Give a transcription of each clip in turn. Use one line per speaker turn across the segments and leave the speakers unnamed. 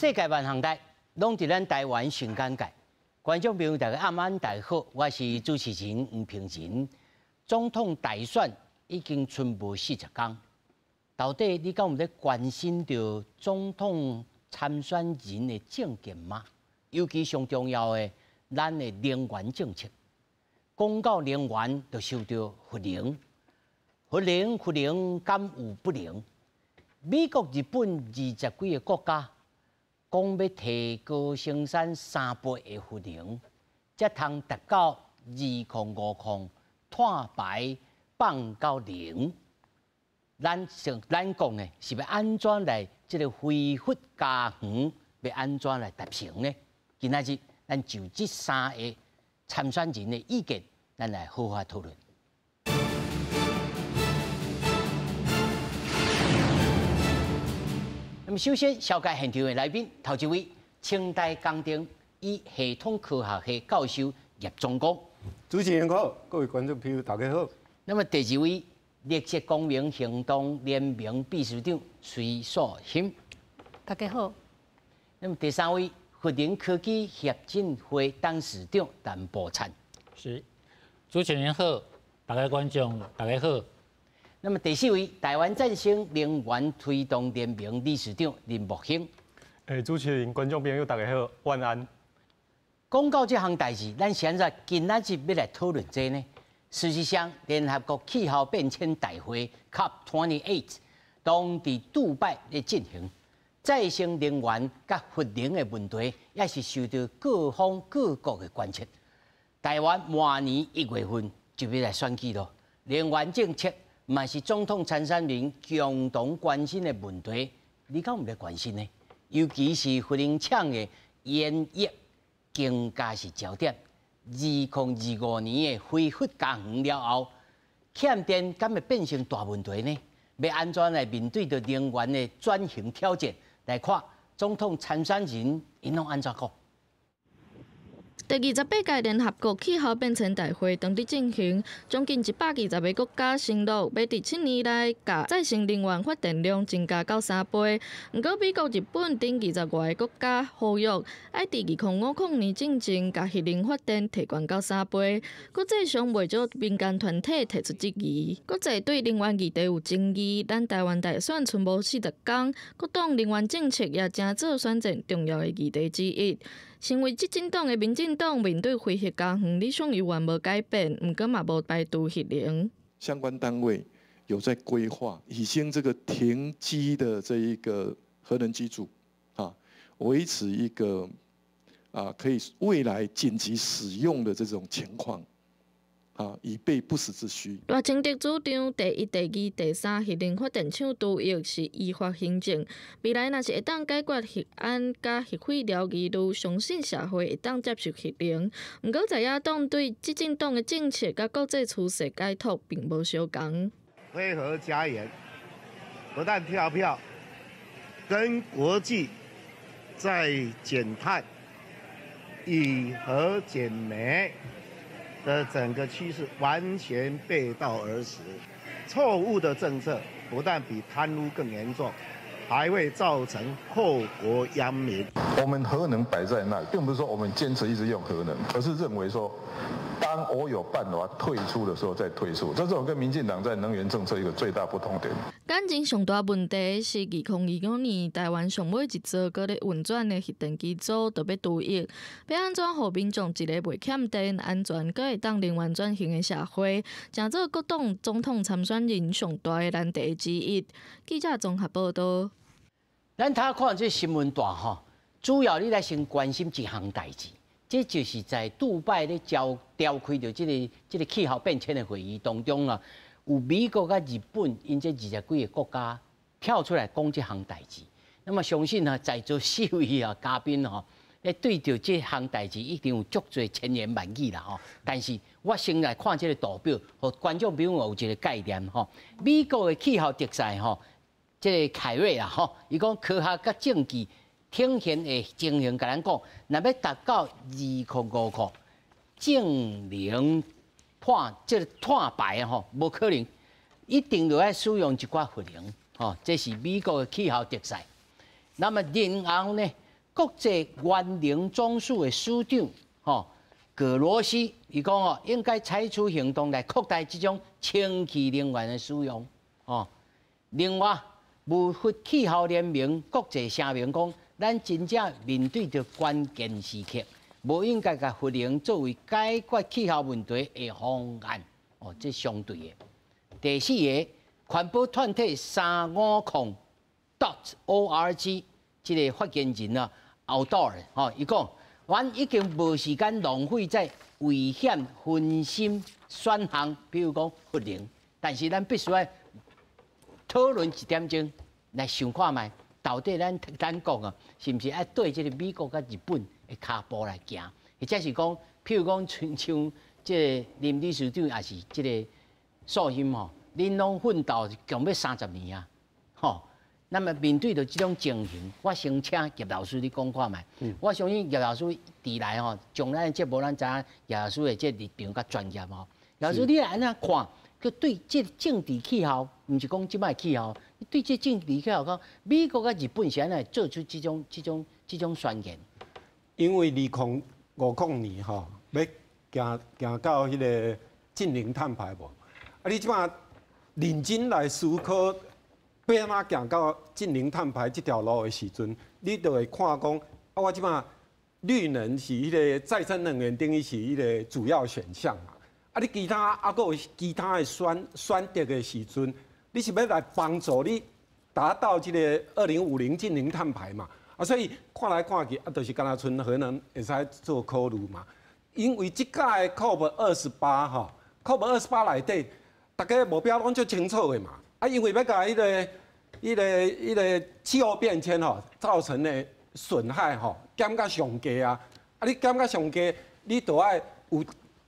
世界萬項代，攏佇咱台灣上簡介。觀眾朋友大家暗安大家好，我是主持人黃平仁。總統大選已經賰無40工，到底你敢有咧關心著總統參選人的政見嗎？尤其上重要的，咱的能源政策。講到能源，就受著核能，核能核能敢有不能？美國、日本20幾個國家講欲提高生產3倍的核能，才通達到2050碳排放到零。咱上咱講的是欲按怎來這个非核家園，欲按怎來達成呢？今仔日咱就這三个參選人的意見，咱來好好討論。那麼首先，紹介現場的來賓，頭一位，清大工程與系統科學系教授葉宗光。
主持人好，各位觀眾朋友大家好。
那麼第二位，綠色公民行動聯盟秘書長徐素馨。
大家好。
那麼第三位，核能科技協進會董事長陳柏燦。
是，主持人好，大家觀眾大家好。
那麼第四位，台灣再生能源推動聯盟理事長林木興。
主持人、觀眾朋友大家好，晚安。
講到這項代誌，咱現在今仔日欲來討論這呢？事實上，聯合國氣候變遷大會 COP28 當佇杜拜咧進行，再生能源佮核能的問題，也是受到各方各國的關切。台灣明年1月份就欲來選舉囉，能源政策嘛是總統參選人共同關心的問題，你敢有咧關心呢？尤其是核能廠的煙液更加是焦點。2025年的非核家園了後，欠電敢會變成大問題呢？欲按怎來面對著能源的轉型挑戰？來看總統參選人𪜶攏按怎講？
第28屆聯合國氣候變遷大會當佇進行，將近120個國家承諾，欲佇7年內共再生能源發電量增加到3倍。毋過美國、日本等20外个國家呼籲，愛佇2050年進前，共核能發電提懸到三倍。國際上袂少民間團體提出質疑，國際對能源議題有爭議。咱台灣大選賰無40工，各黨能源政策也成做選戰重要的議題之一。身為執政黨的民進黨面對非核家園理想猶原無改變，毋過嘛無排除核能。
相關單位有在規劃，已經這個停機的這一個核能機組，啊，維持一個啊可以未來緊急使用的這種情況。啊，以備不時之需。
賴清德主張第一、第二、第三核能發電廠除役是依法行政。未來若是會當解決核安佮核廢料疑慮，相信社會會當接受核能。毋過在野黨對執政黨的政策佮國際趨勢解讀並無相仝。
非核家園不但跳票，跟國際在減碳、以核減煤的整個趨勢完全背道而馳，錯誤的政策不但比貪污更嚴重，還會造成禍國殃民。
我們核能擺在那，並不是說我們堅持一直用核能，而是認為說，當我有辦法退出的時候再退出，這是我跟民進黨在能源政策一個最大不同點。
感情上大問題是，2025年台灣上尾一座閣咧運轉的核電機組就欲除役，欲按怎予民眾一個袂欠電、安全閣會當能源轉型的社會，成做各黨總統參選人上大的難題之一。記者綜合報道。
咱頭看這新聞段吼，主要你來先關心一項代誌，這就是在杜拜咧召召開著這個氣候變遷的會議當中啊，有美國佮日本，𪜶這20幾個國家跳出來講這項代誌。那麼相信呢，在座四位啊嘉賓吼，咧對著這項代誌一定有足濟千言萬語啦吼。但是我先來看這個圖表，予觀眾朋友有一個概念吼。美國的氣候特使吼，這個凱瑞啊吼，伊講科學佮證據呈現的情形，共咱講，若欲達到2050淨零碳，這個碳排吼，無可能，一定著愛使用一寡核能吼，這是美國的氣候特使。那麼然後呢，國際原能總署的署長吼葛羅西，伊講哦，應該採取行動來擴大這種清潔能源的使用。哦，另外，無核氣候聯盟國際聲明講，咱真正面對著關鍵時刻，無應該共核能作為解決氣候問題的方案。哦，這相對的。第四个，環保團體350.org 這个發言人啊，奧多爾吼，伊講，阮已經無時間浪費在危險分心選項，比如講核能，但是咱必須愛討論一點鐘來想看覓，到底咱國啊，是毋是愛對這个美國佮日本的跤步來行，或者是講，譬如講，親像這个林理事長，抑是這个素心吼，恁攏奮鬥強欲30年啊，吼。那麼面對著這種情形，我先請葉老師你講看覓。我相信葉老師佇來吼，從咱節目咱知影葉老師的這立場佮專業吼。老師你來按怎看？佮對這政治氣候，毋是講這擺氣候，對這政治氣候講，美國佮日本是按怎做出這種宣言？
因為2050年吼，欲行行到彼个淨零碳排無？啊，你這擺認真來思考，欲按怎行到淨零碳排這條路的時陣，你就會看講，啊，我這擺綠能是彼个再生能源，等於是彼个主要選項嘛。啊，你其他啊，閣有其他的選擇的時陣，你是欲來幫助你達到這个2050淨零碳排嘛？啊，所以看來看去，啊，就是敢若賰核能會使做考慮嘛。因為這屆的 COP 二十八吼，COP 二十八內底，大家目標攏足清楚的嘛。啊，因為欲共彼个氣候變遷吼造成的損害吼減甲上低啊。啊，你減甲上低，你就愛有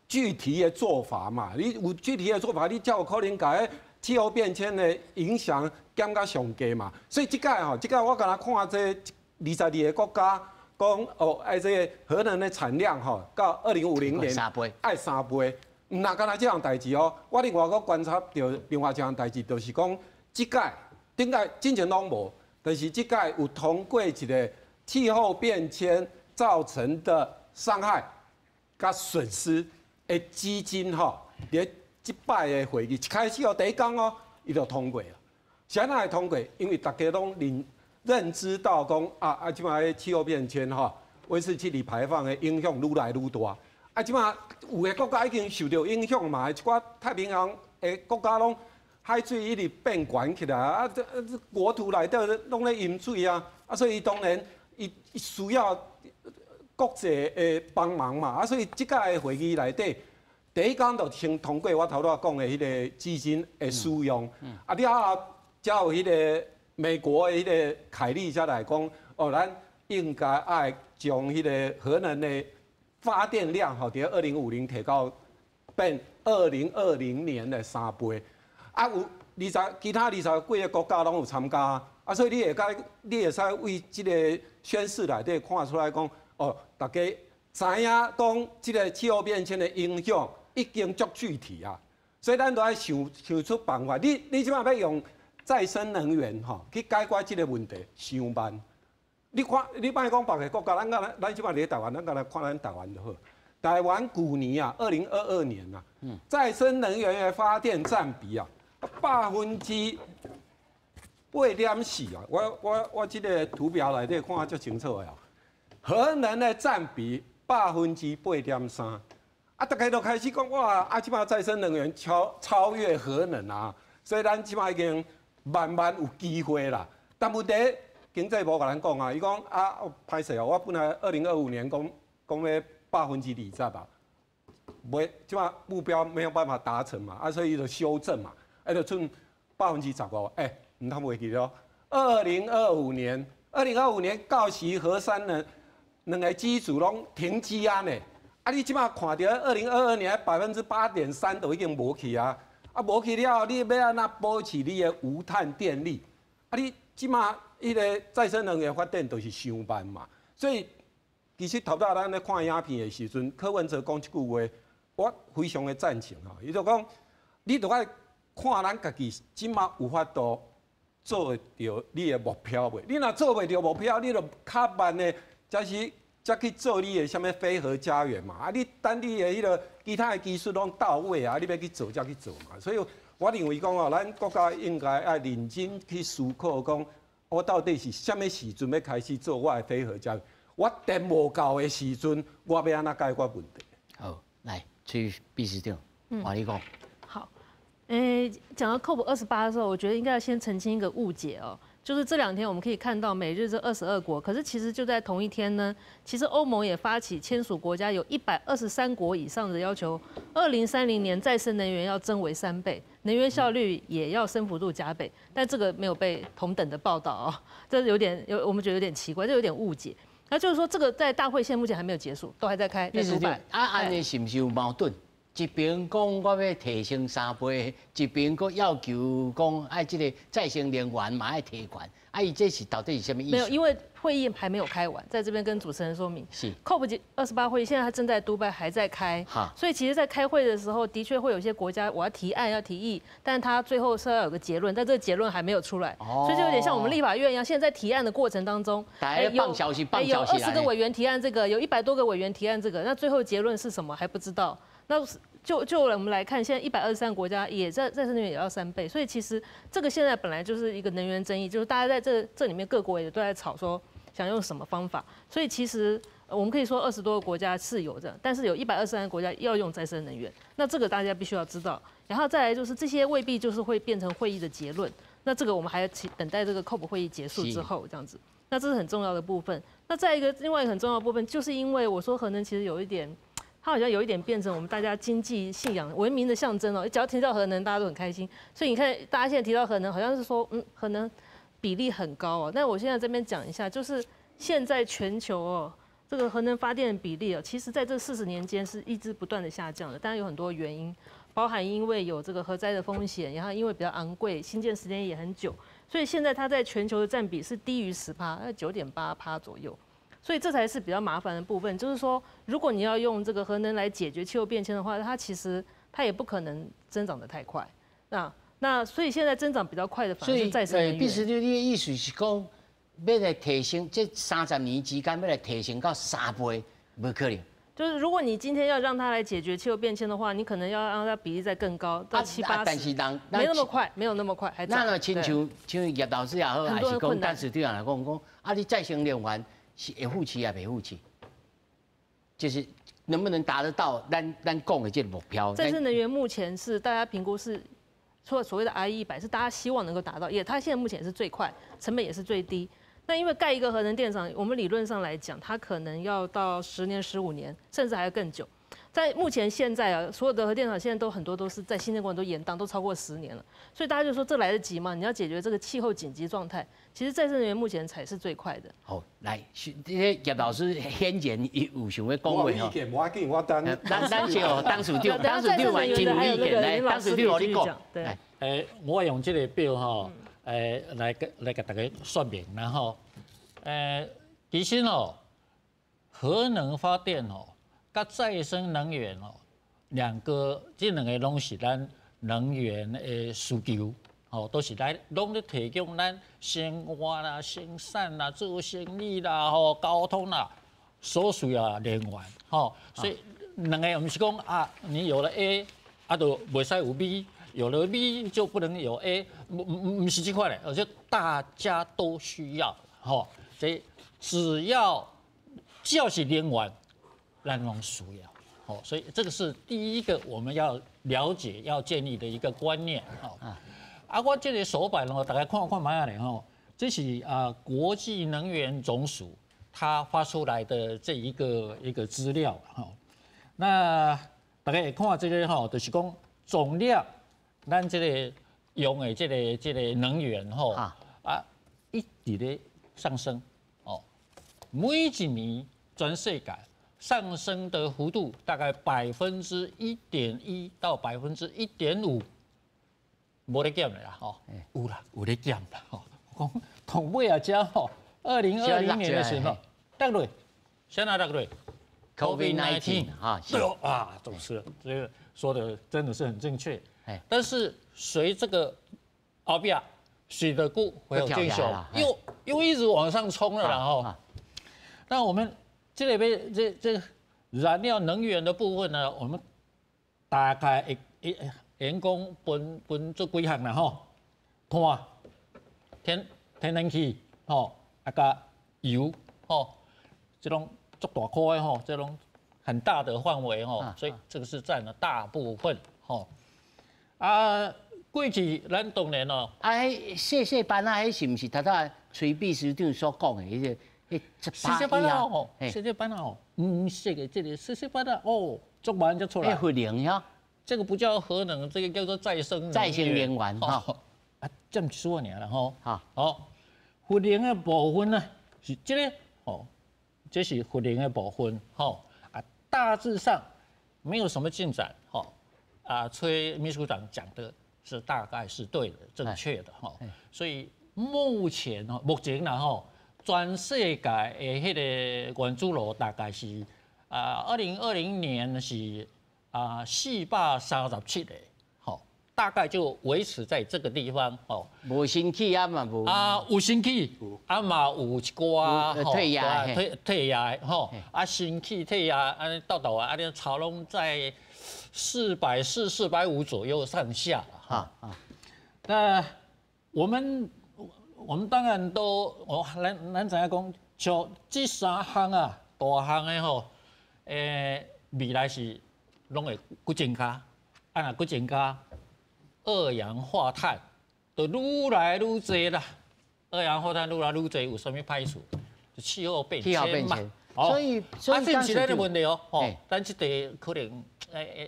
具體的做法嘛。你有具體的做法，你才有可能共氣候變遷的影響減甲上低嘛。所以這屆吼，這屆我敢若看這22个國家講哦，愛這个核能的產量吼，到2050年愛三倍。毋若干焦這項代誌哦，我另外閣觀察著另外一項代誌，就是講這屆頂屆之前攏無，但是這屆有通過一个氣候變遷造成的傷害佮損失的基金吼，佇這擺的會議一開始哦，第一工哦，伊就通過了。是按怎會通過？因為大家攏認知到講啊啊，這擺氣候變遷吼，溫室氣體排放的影響愈來愈大。啊，這擺有的國家已經受著影響嘛，一寡太平洋的國家攏海水一直變懸起來啊，這國土內底攏咧淹水啊，啊，所以當然伊需要國際的幫忙嘛，啊，所以這屆的會議內底，第一工就先通過我頭拄仔講的彼个基金的使用，啊，了後才有彼个美國的彼个凱利才來講，哦，咱應該愛將彼个核能的發電量吼，佇2050提到變2020年的三倍，啊有二十其他20幾个國家攏有參加，啊，所以你會使為這个宣示內底看出來講，哦，大家知影講這个氣候變遷的影響已經足具體啊，所以咱都愛想出辦法。你這擺欲用再生能源吼去解決這个問題，傷慢。你看，你莫講別个國家，咱這擺佇台灣，咱來看咱台灣就好。台灣舊年啊，2022年啊，再生能源的發電佔比啊，8.4%啊。我這个圖表內底看足清楚的哦。核能的佔比8.3%，啊，大家都開始講哇，啊，這擺再生能源超越核能啊，所以咱這擺已經慢慢有機會啦。但問題，經濟部共咱講啊，伊講啊，歹勢哦，我本來2025年講講欲20%啊，袂，這擺目標沒有辦法達成嘛，啊，所以伊就修正嘛，啊，就剩15%，欸，毋通袂記囉，二零二五年，二零二五年到時核三呢，兩个機組攏停機啊呢，啊，你這擺看著2022年8.3%都已經無去啊，啊，無去了後，你欲按怎保持你的無碳電力？啊，你這擺彼个再生能源發電就是傷慢嘛，所以其實頭早咱咧看影片的時陣，柯文哲講這句話，我非常的贊成吼。伊就講，你著愛看咱家己這擺有法度做會著你的目標袂？你若做袂著目標，你就較慢的才是才去做你的啥物非核家园嘛。啊，你等你的彼个其他的技术攏到位啊，你欲去做才去做嘛。所以我认为讲哦，咱国家应该愛認真去思考講，我到底是啥物時陣欲開始做我的非核家園？我電無夠的時陣，我欲按怎解決問題？
好，來，崔秘書長，換你講。
好，欸，講到 COP 二十八的時候，我覺得應該要先澄清一個誤解哦，就是這兩天我們可以看到美日這22國，可是其實就在同一天呢，其實歐盟也發起簽署國家有123國以上的要求，2030年再生能源要增為3倍，能源效率也要升幅度加倍，但這個沒有被同等的報道哦，這有點有我們覺得有點奇怪，這有點誤解。那就是說，這個在大會現在目前還沒有結束，都還在開。在主辦。
啊，按呢是毋是有矛盾？一邊講我欲提升3倍，一邊閣要求講愛這個再生能源嘛愛提懸，啊，伊這是到底是啥物意思？
沒有，因為會議還沒有開完，在這邊跟主持人說明。COP 28會議現在還正在杜拜還在開，所以其實，在開會的時候，的確會有些國家我要提案要提議，但他最後是要有個結論，但這個結論還沒有出來，所以就有點像我們立法院一樣，現在在提案的過程當中，
有放消息，放
有20個委員提案這個，有100多個委員提案這個，那最後結論是什麼還不知道。那就我們來看，現在123國家也在再生能源也要3倍，所以其實這個現在本來就是一個能源爭議，就是大家在這裡面各國也都在吵說想用什麼方法，所以其實我們可以說20多個國家是有的，但是有123個國家要用再生能源，那這個大家必須要知道。然後再來就是這些未必就是會變成會議的結論，那這個我們還要等待這個 COP 會議結束之後這樣子，那這是很重要的部分。那再一個另外一個很重要的部分，就是因為我說核能其實有一點。它好像有一點變成我們大家經濟信仰、文明的象徵哦。只要提到核能，大家都很開心。所以你看，大家現在提到核能，好像是說，核能比例很高哦。那我現在這邊講一下，就是現在全球哦，這個核能發電比例哦，其實在這40年間是一直不斷的下降的。當然有很多原因，包含因為有這個核災的風險，然後因為比較昂貴，興建時間也很久，所以現在它在全球的佔比是低於10%，在9.8%左右。所以這才是比較麻煩的部分，就是說，如果你要用這個核能來解決氣候變遷的話，它其實它也不可能增長得太快。那所以現在增長比較快的反而是再生能源。
必須你的意思是講，欲來提升這30年之間，欲來提升到3倍，無可能。
就是如果你今天要讓它來解決氣候變遷的話，你可能要讓它比例再更高，到七八十。
但是人
沒那麼快，沒有那麼快，還
那那親像像葉老師也好，還是講董事長來講講，啊，你再生能源是會負起抑袂負起？就是能不能達得到咱講的這個目標？
再生能源目前是大家評估是，除了所謂的 RE 100是大家希望能夠達到，也它現在目前也是最快，成本也是最低。那因為蓋一個核能電廠，我們理論上來講，它可能要到10年、15年，甚至還要更久。在目前現在啊，所有的核電廠現在都很多都是在興建過程都延宕，都超過十年了。所以大家就說這來得及嗎？你要解決這個氣候緊急狀態，其實再生能源目前才是最快的。
好，來，這個葉老師顯然伊有想欲講話
吼。意見無要緊，我等。
咱先予董事長，董事長嘛真有意見，來，董事長予你講。
對。
我用這個表吼，來共大家說明，然後，其實哦，核能發電哦，佮再生能源哦，兩個這兩個攏是咱能源的需求，吼，都是來攏咧提供咱生活啦、生產啦、做生意啦、吼、交通啦所需要的能源，吼，所以兩個毋是講啊，你有了 A，啊就袂使有 B，有了 B 就不能有 A，毋是這款的，而且大家都需要，吼，所以只要是能源，咱攏需要，好，所以這個是第一個我們要了解、要建立的一個觀念，吼。啊，我這個手板哦，大家看看覓仔咧吼，這是啊國際能源總署它發出來的這一個資料，吼。那大家會看這個吼，就是講總量，咱這個用的這個能源吼，啊一直咧上升，哦，每一年全世界上升的幅度大概1.1%到1.5%，無咧減的啦，吼，有啦，有咧減啦，吼。講同尾啊，遮吼，2020年的時候，落落，啥人落落
？COVID-19 啊，
對啊，總是這個說的真的是很正確。但是隨這個後壁隨著閣恢復正常，又一直往上衝了，然後，那我們這裡邊這燃料能源的部分呢，我們大概會會員工分分做幾項啦吼，炭、天然氣吼，啊佮油吼，這種足大塊的吼，這種很大的範圍吼，所以這個是佔了大部分吼。啊，過去咱當然哦，
啊，彼細細班仔，彼是毋是頭拄崔秘書長所講的彼個？
細細班仔吼，細細班仔吼，黃色的這個細細班仔哦，足慢就出來。
核能呀，
這個不叫核能，這個叫做再生
再生能源哈。
啊，這麼說爾啦吼。好，核能的部分呢是這個哦，這是核能的部分吼。啊，大致上沒有什麼進展吼。啊，崔秘書長講的是大概是對的、正確的哈。所以目前吼，目前啦吼。全世界的彼個原子爐大概是啊，2020年是啊437個，吼，大概就維持在這個地方，吼。
無新起啊嘛無。
啊，有新起，啊嘛有一寡
退役
退役的吼，啊新起退役按呢鬥鬥啊，按呢差攏在440、450左右上下，哈。那我們當然都，我咱知影講，像這三項啊，大項的吼，未來是攏會閣增加，啊若閣增加，二氧化碳就愈來愈濟啦。二氧化碳愈來愈濟，有啥物歹處？就氣候變遷嘛。
所以，
啊，這毋是咱的問題哦，吼，咱這塊可能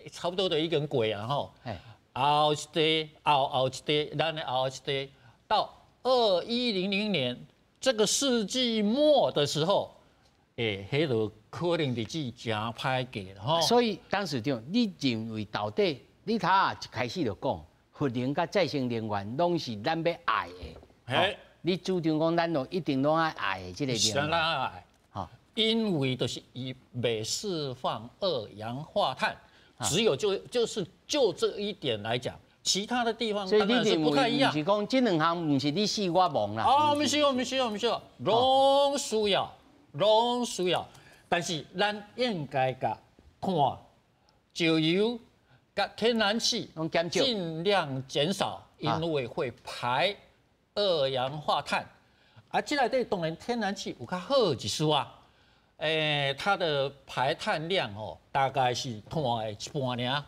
差不多就已經過啊吼。後一塊，後後一塊，咱的後一塊到2100年這個世紀末的時候，彼就可能日子真歹過了吼。
所以董事長，你認為到底你頭仔一開始就講，核能佮再生能源攏是咱欲愛的。
嘿，
你主張講咱都一定攏愛愛的這個能源。
愛。因為就是伊袂釋放二氧化碳，只有就是就這一點來講。其他的地方當然是不太一樣。
是講這兩項毋是你死我亡啦。
哦，毋是哦，毋是哦，毋是哦，攏需要，攏需要。但是咱應該共炭、石油、佮天然氣盡量減少，因為會排二氧化碳。啊，這內底當然天然氣有較好一絲啊。它的排碳量哦，大概是炭的一半爾。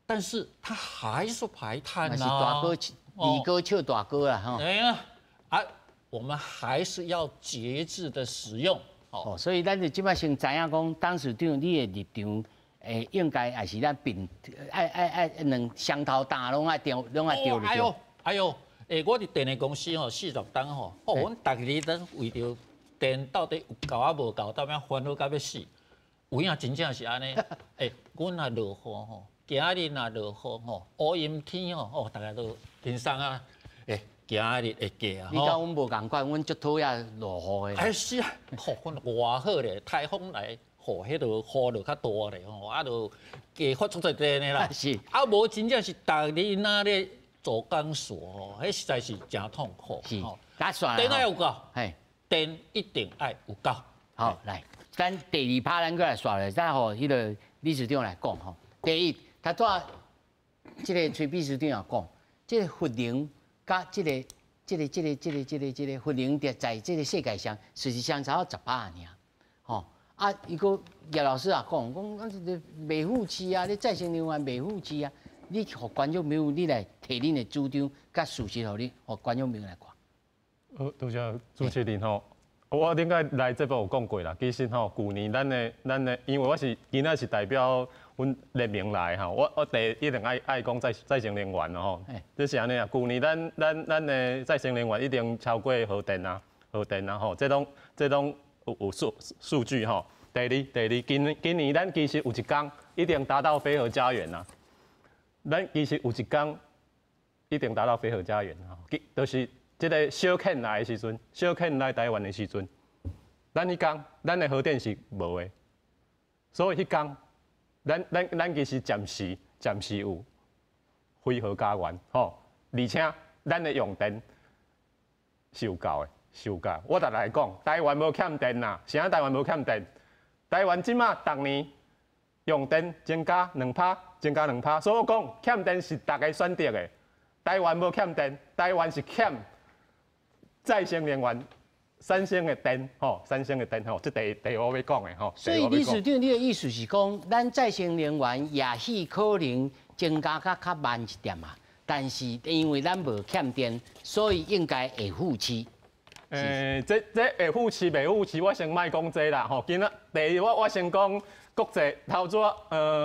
但是它還是排碳啊！
是大哥，二哥笑大哥啊！哈。
對啊，啊，我們還是要節制的使用。
哦，所以咱就這擺先知影講，董事長你的立場，應該也是咱並愛愛愛兩雙頭擔攏愛著，攏愛著。
哎喲，哎喲，我佇電力公司吼40冬吼，哦，阮逐日咧為著電到底有夠啊無夠，到尾煩惱到欲死。有影真正是按呢，阮若落雨吼。今日若落雨吼，烏陰天吼，哦，大家都輕鬆啊。今日會過啊。
你佮阮無仝款，阮足討厭落雨的。
哎是啊，吼，阮偌好咧，颱風來，吼，彼度雨落較大咧，吼，啊，就加發出濟電的啦。
是。
啊，無真正是逐日若咧做工事吼，彼實在是誠痛苦。
是。打算
電愛有夠，電一定愛有夠。
好，來，咱第二趴咱閣來煞咧，再予彼個理事長來講吼。第一。頭拄仔，這個崔秘書長也講，這個核能佮這個、這個、這個、這個、這個、這個核能佇在這個世界上，事實上差不多10%爾，吼啊！伊閣葉老師也講，講啊，這個袂付市啊，你再生能源袂付市啊，你予觀眾朋友，你來提恁的主張，佮事實，予你予觀眾朋友來看。
好，多謝主持人吼。我頂擺來節目有講過啦，其實吼，舊年咱的，因為我是今仔是代表阮聯盟來吼，我第一定愛講再生能源吼，這是按呢啊。舊年咱的再生能源已經超過核電啊，核電啊吼，這攏有數據吼。第二，今年咱其實有一工一定達到非核家園啊。咱其實有一工一定達到非核家園吼，就是這個小犬來的時陣，小犬來台灣的時陣，咱彼工咱的核電是無的，所以彼工咱其實暫時有非核家園吼，而且咱的用電是有夠的，售價。我逐來講，台灣無欠電啦，啥台灣無欠電？台灣這馬逐年用電增加2%，增加兩趴，所以我講欠電是大家選擇的。台灣無欠電，台灣是欠再生能源產生的電，吼，產生的電，吼，這第一我欲講的，吼。
所以理事長，你的意思是講，咱再生能源也許可能增加較較慢一點嘛，但是因為咱無欠電，所以應該會復市。
這會復市袂復市，我先莫講這啦，吼。今仔第一，我先講國際頭拄，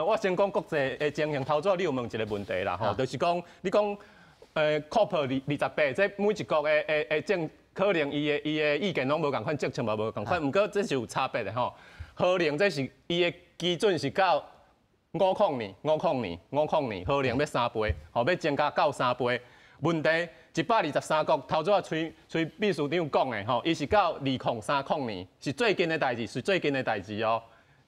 我先講國際的情形。頭拄你有問一個問題啦，吼，就是講你講，COP 28，這每一國的政可能伊的意見攏無仝款，政策嘛無仝款，毋過這是有差別的吼。核能這是伊的基準是到5零年、5零年、5零年，核能欲三倍，吼，欲增加到三倍。問題123國頭拄仔崔崔秘書長講的吼，伊是到2030年，是最近的代誌，是最近的代誌哦。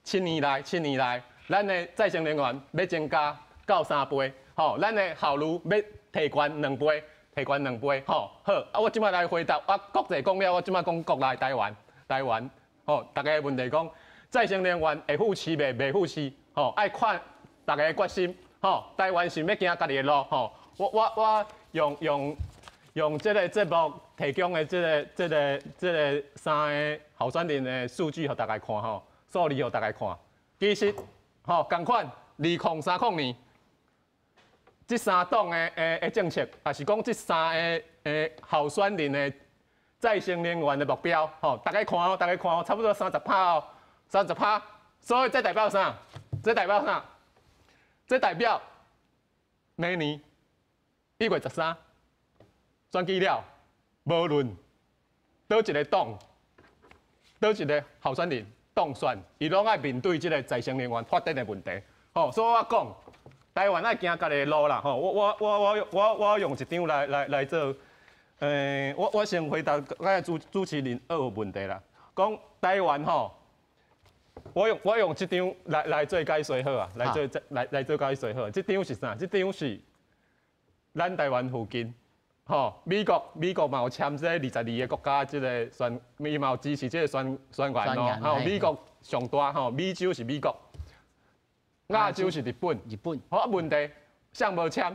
7年內，7年內，咱的再生能源欲增加到三倍，吼，咱的效率欲提懸兩倍，提懸兩倍，吼，好，啊，我這擺來回答，啊，國際講了，我這擺講國內台灣，台灣，吼，大家的問題講，再生能源會復市袂？袂復市，吼，愛看大家的決心，吼，台灣是欲行家己的路，吼，我用這個節目提供的這個三個候選人的數據，予大家看吼，數字予大家看。其實，吼，仝款，2030年，這三黨的政策，抑是講這三个的候選人的再生能源的目標，吼，大家看哦，大家看哦，差不多三十趴哦，三十趴。所以這代表啥？這代表啥？這代表明年1月13選舉了，無論佗一個黨，佗一個候選人當選，伊攏愛面對這個再生能源發電的問題。吼，所以我講，台灣愛行家己的路啦。吼，我用一張來做，我先回答剛才主持人二個問題啦。講台灣吼，我用這張來做解說好啊，來做解說好。這張是啥？這張是咱台灣附近。吼，美國嘛有簽這22個國家這個宣，伊嘛有支持這個宣言哦。吼，美國上大吼，美洲是美國，亞洲是日本。
日本。
好啊，問題誰無簽？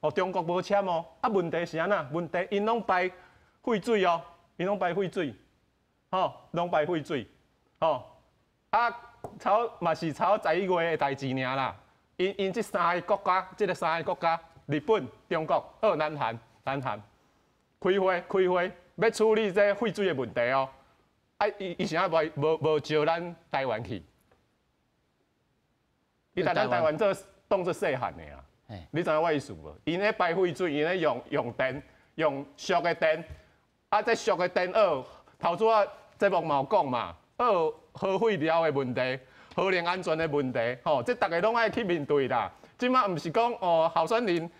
哦，中國無簽哦。啊，問題是按怎？問題𪜶攏排廢水哦，𪜶攏排廢水，吼，攏排廢水，吼。啊，差嘛是差11月的代誌爾啦。𪜶這三个國家，這个三个國家，日本、中國、還南韓。南韓開會開會，欲處理這廢水的問題哦。啊，伊啥無招咱台灣去？伊共咱台灣做當做細漢的啊。你知影我意思無？𪜶咧排廢水，𪜶咧用電，用俗的電。啊，這俗的電，頭拄仔節目嘛有講嘛，核廢料的問題，核能安全的問題，吼，這逐个攏愛去面對啦。這馬毋是講哦，候選人。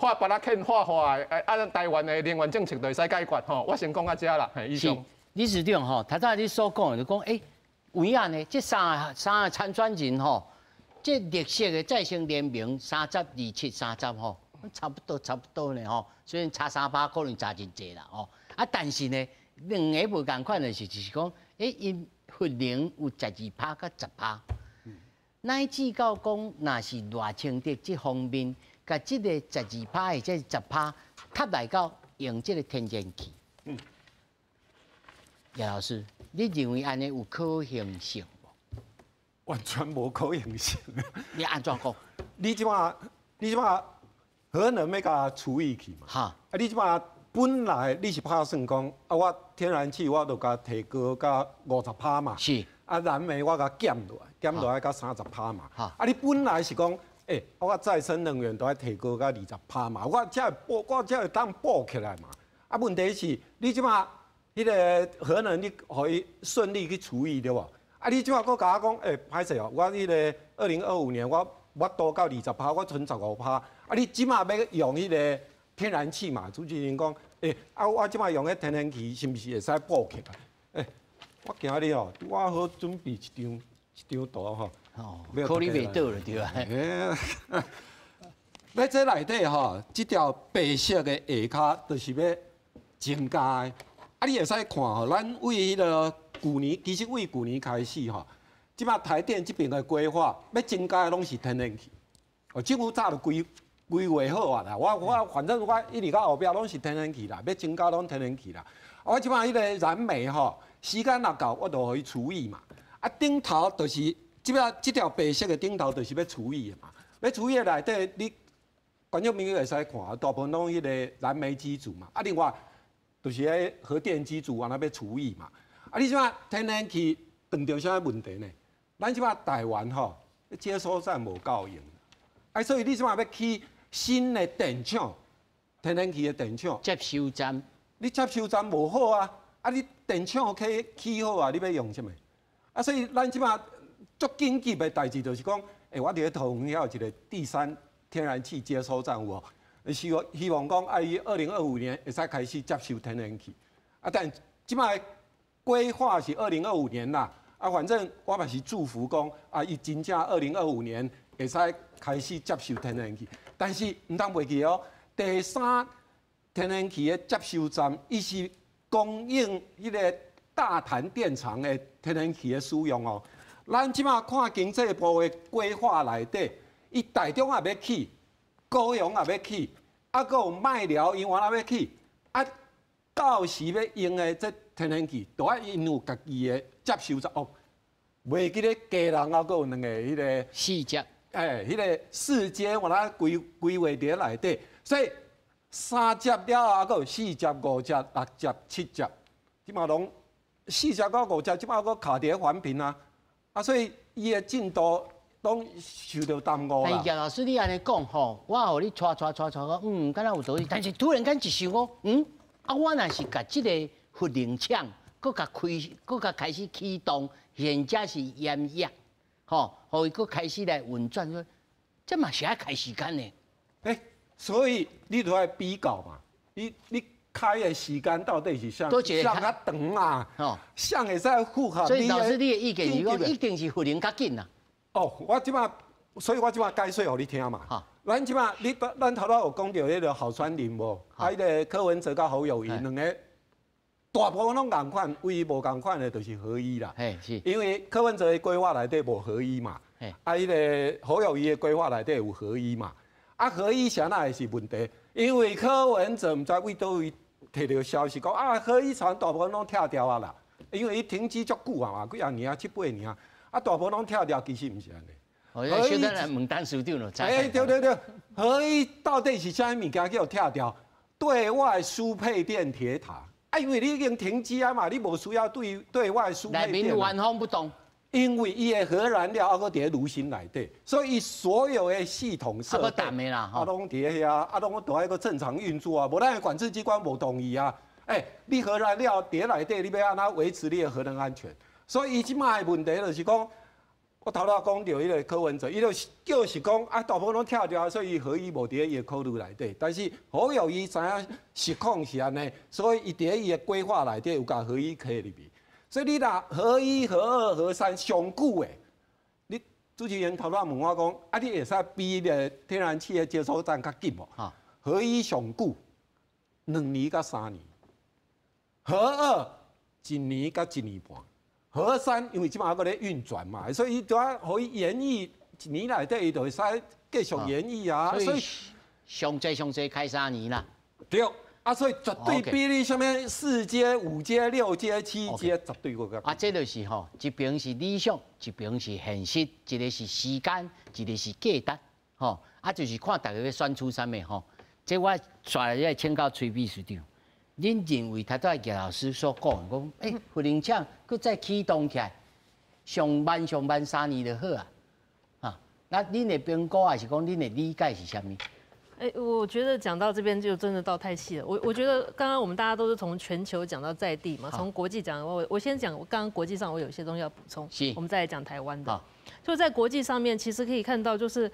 畫別仔欠畫畫的，啊，咱台灣的能源政策就會使解決吼。我先講到這啦，嘿，以上。
理事長吼，頭先你所講的就講，欸，有影呢？這三個參選人吼，這綠色的再生聯盟30、27、30吼，差不多差不多呢吼。雖然差3%，可能差真濟啦吼。啊，但是呢，兩个無仝款的是，就是講，欸，𪜶核能有12%佮10%，乃至到講，若是賴清德這方面。共這个12%或者是10%，插來到用這个天然氣。葉老師，你認為按呢有可行性無？
完全無可行性。
你按怎講？
你這擺核能欲共除役去嘛？啊，你這擺本來你是拍算講，啊，我天然氣我就共提高到50%嘛。啊，燃煤我共減落來，減落來到30%嘛。啊，你本來是講，欸，我再生能源都愛提高到20%嘛，我才會補，我才會當補起來嘛。啊，問題是，你這擺彼个核能你予伊順利去除役對無？啊，你這擺閣共我講，欸，歹勢哦，我彼个2025年我我多到20%，我賰15%。啊，你這擺欲用彼个天然氣嘛？主持人講，欸，啊，我這擺用彼天然氣是毋是會使補起來？欸，我今日哦，我好準備一張圖吼。
哦，可能袂倒了對吧？
咧這內底吼，這條白色的下跤就是欲增加的。啊，你會使看吼，咱為彼个舊年，其實為舊年開始吼，這擺台電這邊的規劃欲增加的攏是天然氣。哦，政府早就規劃好啊啦。我反正我一直到後壁攏是天然氣啦，欲增加攏天然氣啦。我這擺彼个燃煤吼，時間若到，我就予伊除役嘛。啊，頂頭就是這擺這條白色的頂頭，就是欲除役的嘛。欲除役的內底，你觀眾朋友會使看，大部分攏彼个燃煤機組嘛。啊，另外就是彼核電機組啊，那欲除役嘛。啊，你這擺天然氣碰著啥問題呢？咱這擺台灣吼，接收站無夠用，啊，所以你這擺欲起新的電廠，天然氣的電廠
接收站，
你接收站無好啊，啊，你電廠起起好啊，你欲用啥物？啊，所以咱這擺足緊急的代誌就是講，欸，我佇咧桃園遐有一個第三天然氣接收站有無？希望講啊，伊2025年會使開始接收天然氣。啊，但這擺規劃是二零二五年啦。啊，反正我嘛是祝福講，啊，伊真正二零二五年會使開始接收天然氣。但是毋通袂記哦，第三天然氣的接收站，伊是供應彼个大潭電廠的天然氣的使用哦。咱這擺看經濟部的規劃內底，伊台中也欲起，高雄也欲起，啊，閣有麥寮因原來欲起，啊，到時欲用的這天然氣，都愛𪜶有家己的接收站哦。袂記咧，基隆猶閣有兩个彼个
四接，
欸，彼个四接原來規劃佇咧內底，所以三接了後，閣有四接、五接、六接、七接，這馬攏四接到五接，這馬閣卡佇咧環評啊，啊，所以伊的進度攏受著耽誤啦。
葉老師，你按呢講吼，我予你帶帶帶帶講，嗯，敢若有道理，但是突然間一想講，嗯，啊，我若是共這个核能廠，閣共開，閣共開始啟動，現在是延役，吼，予伊閣開始來運轉，這嘛是愛開時間呢。
欸，所以你就愛比較嘛，你開的時間到底是啥？啥較長啊？吼，啥會使符合？
所以老師，你的意見是講，一定是核能較緊啊。
哦，我這擺，所以我這擺解說予你聽嘛。咱這擺，你咱頭拄有講著彼个郝川林無？啊，彼个柯文哲佮侯友宜兩个，大部分攏仝款，唯一無仝款的就是核一啦。
嘿，是。
因為柯文哲的規劃內底無核一嘛。啊，彼个侯友宜的規劃內底有核一嘛。啊，核一啥那會是問題？因為柯文哲毋知為佗位提著消息講啊，核一廠大部分攏拆掉啊啦，因為伊停機足久啊嘛，幾仔年啊，七八年啊，啊大部分攏拆掉，其實毋是按呢。
哦，小等來問董事長就知。
欸，對對對，核一到底是啥物件叫拆掉？對外輸配電鐵塔啊，因為你已經停機啊嘛，你無需要對外輸配電。
內面原封不動。
因為伊的核燃料猶閣佇咧爐心內底，所以所有的系統設備啊，攏佇咧遐，啊，攏都愛閣正常運作啊，無咱的管制機關無同意啊。欸，你核燃料佇咧內底，你欲按怎維持你的核能安全？所以伊這擺的問題就是講，我頭拄講著彼个柯文哲，伊就是講啊，大部分攏拆掉，所以核一無佇咧伊的考慮內底。但是侯友宜知影實況是按呢，所以伊佇咧伊的規劃內底有共核一加入去。所以你若核一、核二、核三上久的，你主持人頭拄問我講，啊，你會使比个天然氣的接收站較緊無？核一上久2年到3年，核二一年到一年半，核三因為這擺猶閣咧運轉嘛，所以伊就愛予伊延役一年內底，伊就會使繼續延役啊。
所以上濟上濟開3年啦。
對。啊，所以絕對比你啥物4階、5階、6階、7階，絕對閣較。
啊，這就是吼，一邊是理想，一邊是現實，一个是時間，一个是價值，吼。啊，就是看大家欲選取啥物吼。這我紲來來請教崔秘書長，恁認為頭拄仔葉老師所講，講，欸，核能廠閣再啟動起來，上慢上慢3年就好啊。啊，那恁的評估還是講恁的理解是啥物？
欸，我覺得講到這邊就真的到太細了。我覺得剛剛我們大家都是從全球講到在地嘛，從國際講，我先講，我剛剛國際上我有些東西要補充，我們再來講台灣的。就在國際上面，其實可以看到，就是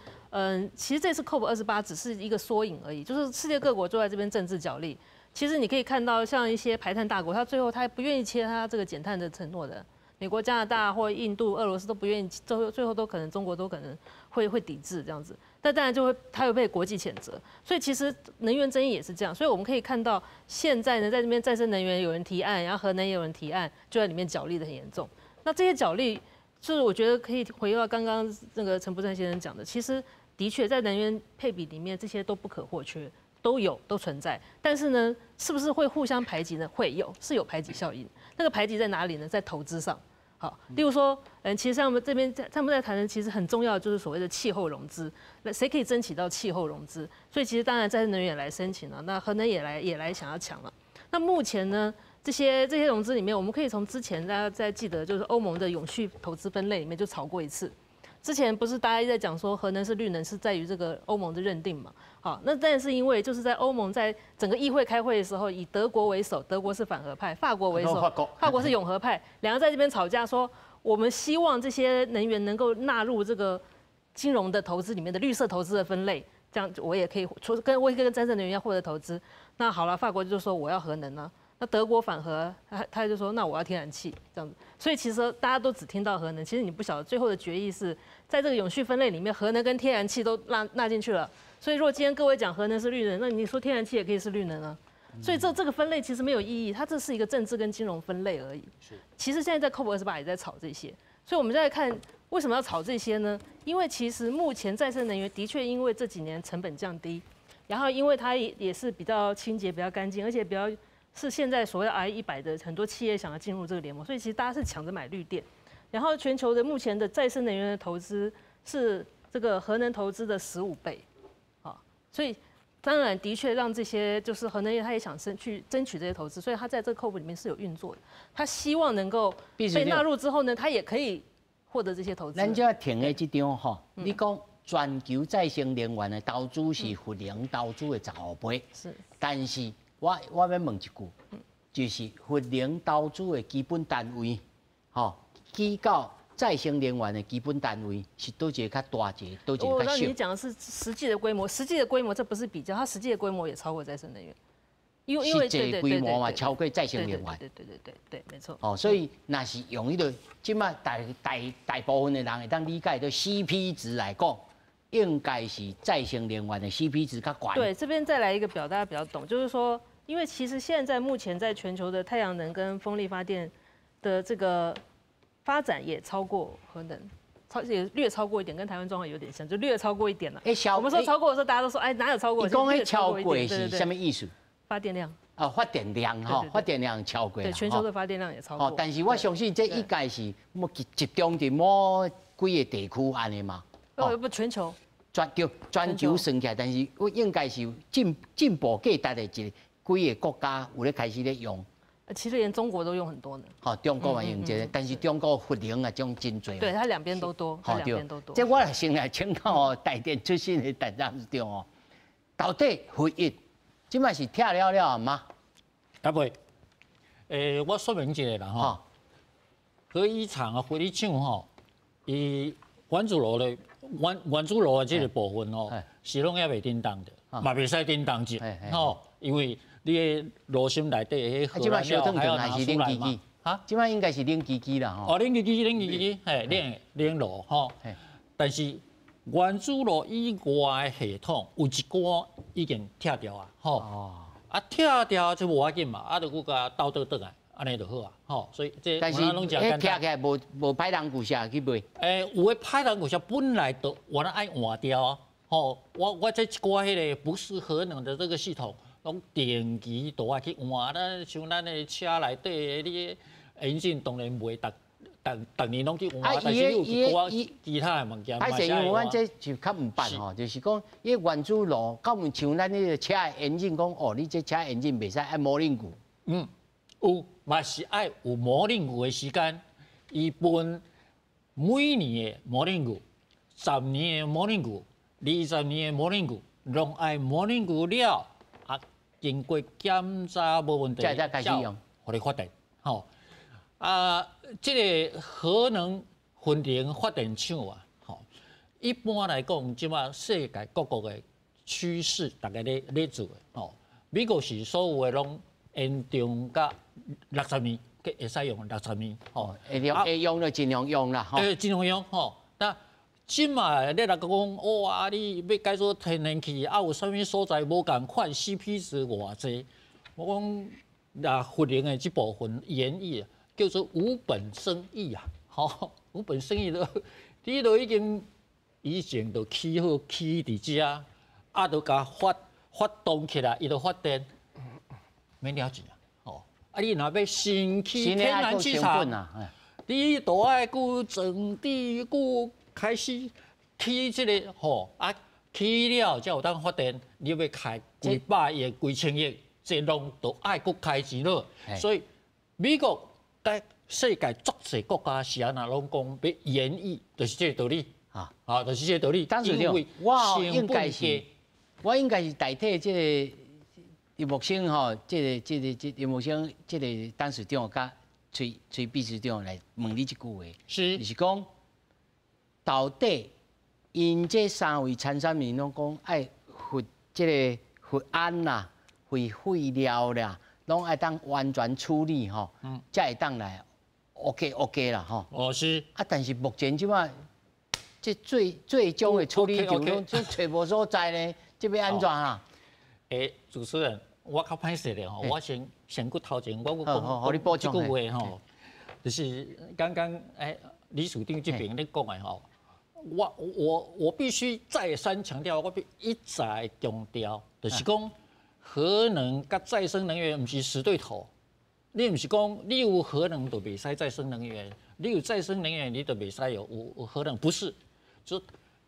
其實這次 COP28只是一個縮影而已，就是世界各國都在這邊政治角力。其實你可以看到，像一些排碳大國，他最後他不願意簽他這個減碳的承諾的。美國、加拿大或印度、俄羅斯都不願意，最後都可能中國都可能會抵制這樣子。但当然就会它会被国际谴责。所以其实能源争议也是这样。所以我们可以看到，现在呢，在这边再生能源有人提案，然后核能也有人提案，就在里面角力的很严重。那这些角力，就是我觉得可以回到刚刚那个陈布山先生讲的，其实的确在能源配比里面，这些都不可或缺，都有都存在。但是呢，是不是会互相排挤呢？会有，是有排挤效应。那个排挤在哪里呢？在投资上。好，例如说，其实像我们这边在他们在谈的，其实很重要的就是所谓的气候融资。那谁可以争取到气候融资？所以其实当然再生能源也来申请了，那核能也来想要抢了。那目前呢，这些融资里面，我们可以从之前大家在记得，就是欧盟的永续投资分类里面就炒过一次。之前不是大家一直在讲说核能是绿能，是在于这个欧盟的认定嘛？好，那但是因为就是在欧盟在整个议会开会的时候，以德国为首，德国是反核派，法国为首，法国是拥核派，两个在这边吵架说，我们希望这些能源能够纳入这个金融的投资里面的绿色投资的分类，这样我也可以说跟我也可以跟再生能源要获得投资。那好了，法国就说我要核能啊。那德国反核，他就说那我要天然气这样子，所以其实大家都只听到核能，其实你不晓得最后的决议是在这个永续分类里面，核能跟天然气都纳进去了。所以如果今天各位讲核能是绿能，那你说天然气也可以是绿能啊。所以这个分类其实没有意义，它这是一个政治跟金融分类而已。其实现在在 COP28也在炒这些，所以我们在看为什么要炒这些呢？因为其实目前再生能源的确因为这几年成本降低，然后因为它也是比较清洁、比较干净，而且比较是现在所谓 RE100的很多企业想要进入这个联盟，所以其实大家是抢着买绿电。然后全球的目前的再生能源的投资是这个核能投资的15倍，啊，所以当然的确让这些就是核能业他也想去争取这些投资，所以他在这个 COP 里面是有运作的，他希望能够被纳入之后呢，他也可以获得这些投资。
咱遮停的这张吼，你讲全球再生能源的投资是核能投资的15倍，但是我欲问一句，就是核能投资的基本单位，吼，比较再生能源的基本单位是佗一个较大一个，佗一个较小。
你讲的是实际的规模，实际的规模这不是比较，它实际的规模也超过再生能源，因为
实际规模嘛超过再生能源。
对对对对对，没错。
哦，所以若是用彼个，这马大大部分的人会当理解，就 CP 值来讲，应该是再生能源的 CP 值较悬。
对，这边再来一个表，大家比较懂，就是说，因为其实现在目前在全球的太阳能跟风力发电的这个发展也超过核能，也略超过一点，跟台湾状况有点像，就略超过一点了。我们说超过的时候，大家都说哎，哪有超过？
你讲的超过是什么意思？
发电量。
哦，发电量哈，发电量超过。
对，全球的发电量也超过。
但是我相信这应该是集中伫某几个地区按呢嘛。
哦，不，全球。
全球算起来，但是我应该是进步价值的一几个国家有咧开始咧用。
其实连中国都用很多呢。
好，中国嘛用这个，但是中国核能啊种真济。
对，它两边都多，两边都多。
这我来先来请教哦，台电出身的台长市长哦，到底核一这马是拆了了吗？
啊袂，我说明一下啦吼。核一厂啊，核一厂吼，伊原子炉的原子炉的这个部分哦，是拢犹未振动的，嘛袂使振动的，吼，因为你的炉心内底彼核燃料还要拿出来嘛。
哈，这马应该是冷机机啦吼。
哦，冷机机，冷机机，嘿，冷炉吼。但是原子炉以外的系统有一寡已经拆掉啊，吼。哦。啊，拆掉就无要紧嘛，啊，就阁共倒转来，按呢就好啊，吼。所以这
但是彼拆起来无歹人旧设去卖。
有的歹人旧设本来就原来爱换掉啊，吼。我这一寡彼个不是核能的这个系统，拢定期都爱去换。咱像咱的车内底的你引擎当然袂逐逐逐年拢去换，但是有一寡其他的物件。
歹势，因为阮这就较毋捌吼，就是讲，伊原子炉，敢有像咱彼个车的引擎讲，哦，你这车引擎袂使爱磨冷具。
嗯，有嘛是爱有磨冷具的时间，伊分每年的磨冷具、10年的磨冷具、20年的磨冷具，拢爱磨冷具了，啊，经过检查无问题，
才开始用，
予你发电，吼。啊，这个核能核能发电厂啊，吼，一般来讲，这马世界各国的趋势，大家咧做的，吼，美国是所有的拢延长到六十年，会使用六十年，
吼，会用会用就尽量用啦，吼，
尽量用，吼。那這馬你若講，哇！你欲改做天然氣，啊有啥物所在無仝款，CP 值偌濟？我講那核能的這部分研議叫做無本生意啊，吼，無本生意都，你都已經以前就起好起佇遮，啊，就共發發動起來，伊就發電，免了錢啊，吼！啊，你若欲新起天然氣廠，你都愛閣整地閣開始起這個吼啊，起了才有當發電。你欲開幾百億、幾千億，這攏都愛閣開錢囉。所以美國佮世界足濟國家是按怎攏講欲延役，就是這個道理。啊，就是這個道理。
當時我應該是代替這個葉木生吼，這個葉木生這個董事長佮崔崔秘書長來問你這句話，就是講。到底𪜶這三位參選人攏講愛核這個核氨啦、廢廢料啦，攏愛當完全處理吼，才會當來 OK OK 啦吼。
哦是。
啊，但是目前這擺這最最終的處理場攏這揣無所在呢，這欲按怎啊？
欸，主持人，我較歹勢咧吼，我先先閣頭前，我閣講這句話吼，就是剛剛欸李署長這邊咧講的吼。我必須再三強調，我必一再強調，就是講核能佮再生能源毋是死對頭。你毋是講你有核能就袂使再生能源，你有再生能源你就袂使有核能，不是，就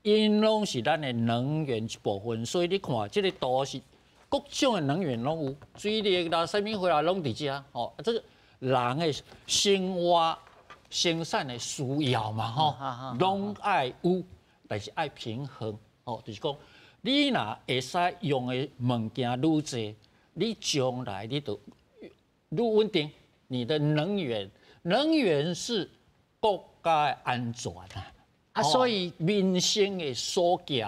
𪜶攏是咱的能源一部分。所以你看這個圖是各種的能源攏有，水力啦、啥物貨啦攏佇遮。吼，這個人的生活生產的需要嘛，吼，攏愛有，但是愛平衡，吼，就是講，你若會使用的物件愈濟，你將來你就愈穩定。你的能源，能源是國家的安全啊，
啊，所以
民生的所寄，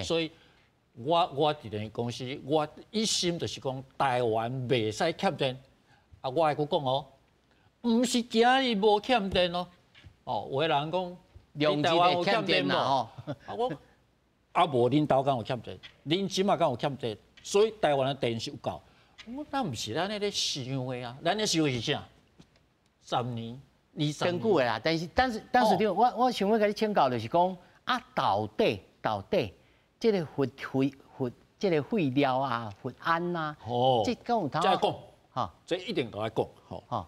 所以我佇咧公司，我一心就是講台灣袂使欠電，啊，我還閣講哦。毋是今日無欠電哦，哦，有的人講，
你台灣有欠電無？
啊，我啊無，恁兜敢有欠電？恁這馬敢有欠電？所以台灣的電是有夠。我那毋是咱咧咧想的啊，咱咧想的是啥？10年、20年。
真久的啦，但是，我想欲共你請教，就是講啊，到底這個核廢核這個廢料啊、核氨啊，
哦，
這敢有通？
這愛講，哈，這一定都愛講，吼。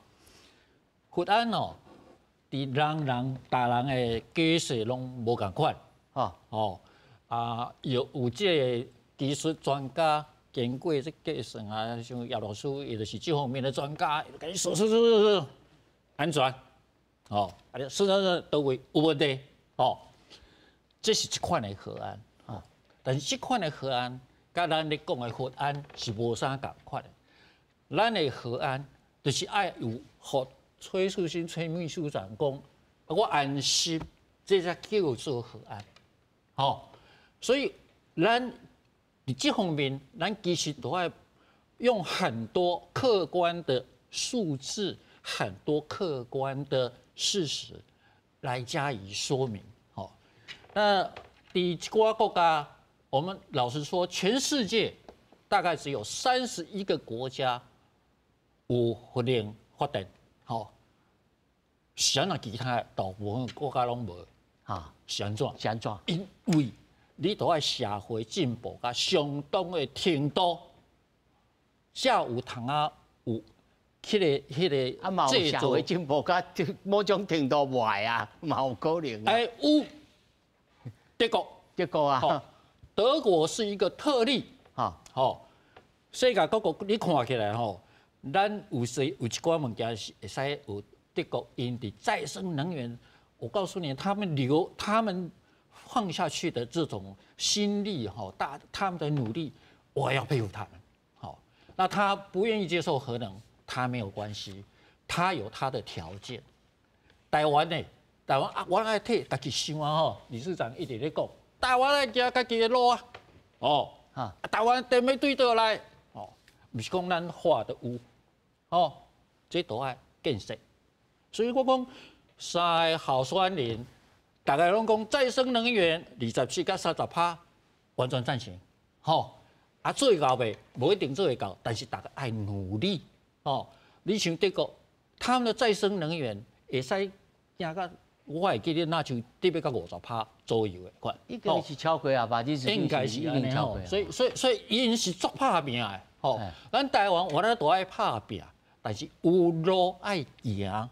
核氨哦，佇人人逐人的假設攏無仝款，哦，啊，有這個技術專家經過這計算啊，像葉老師，伊就是這方面的專家，共你說說說說安全，哦，啊，你說說說佗位有問題，哦，這是一款的核氨，哦，但是這款的核氨，佮咱咧講的核氨是無啥仝款的，咱的核氨就是愛有予崔世勛崔秘書長講，我安心，這才叫做核氨，吼，所以咱佇這方面，咱其實都愛用很多客觀的數字，很多客觀的事實來加以說明，吼。那佇一寡國家，我們老實說，全世界大概只有31個國家有核能發電。吼，是按怎其他大部分國家攏無，
啊，
是按怎？
是按怎？
因為你都愛社會進步到相當的程度，才有通啊有彼個
啊嘛有社會進步到某種程度袂啊，嘛有可能。
欸，有德國，
德國啊，
德國是一個特例，
哈，
吼，世界各國你看起來吼。咱有時有一寡物件是會使有德國𪜶佇再生能源，我告訴你，他們放下去的這種心力哈，大他們的努力，我要佩服他們。好，那他不願意接受核能，他沒有關係，他有他的條件。台灣呢，台灣啊，我愛替家己想啊吼，理事長一直咧講，台灣愛行家己的路啊，哦，啊，台灣電欲對佗來，哦，毋是講咱話的有。哦，這都愛建設，所以我講三个候選人，大家攏講再生能源24佮30%，完全贊成，吼。啊，做會到袂？無一定做會到，但是大家愛努力，吼。你像德國，他們的再生能源會使行到，我會記得若像得欲到50%左右的，
已經是超過啊，百分之
應該是按呢吼。所以𪜶是足拍拚的，吼。咱台灣我咧都愛拍拚，但是有路愛行，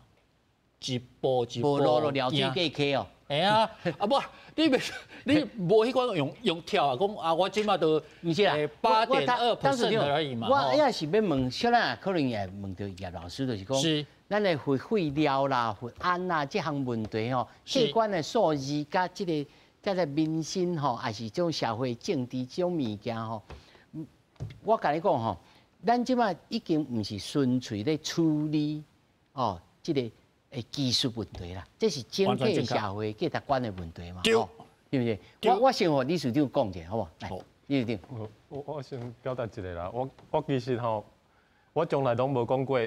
一步一步
無路就尿水過溪哦。
會啊，啊無，你袂你無彼款用用跳啊，講啊，我這馬都
毋是啦，8.2%
而已嘛。
我也是欲問，小咱可能會問著葉老師，就是講，咱的核廢料啦、核安啦這項問題吼，客觀的數字佮這個民生吼，抑是這種社會政治這種物件吼，我共你講吼，咱這馬已經毋是純粹咧處理哦，這個。技術問題啦，這是整體社會價值觀的問題嘛，對，對不對？我先予理事長講一下，好無？來，理事長。
我先表達一下啦，我其實吼，我從來攏無講過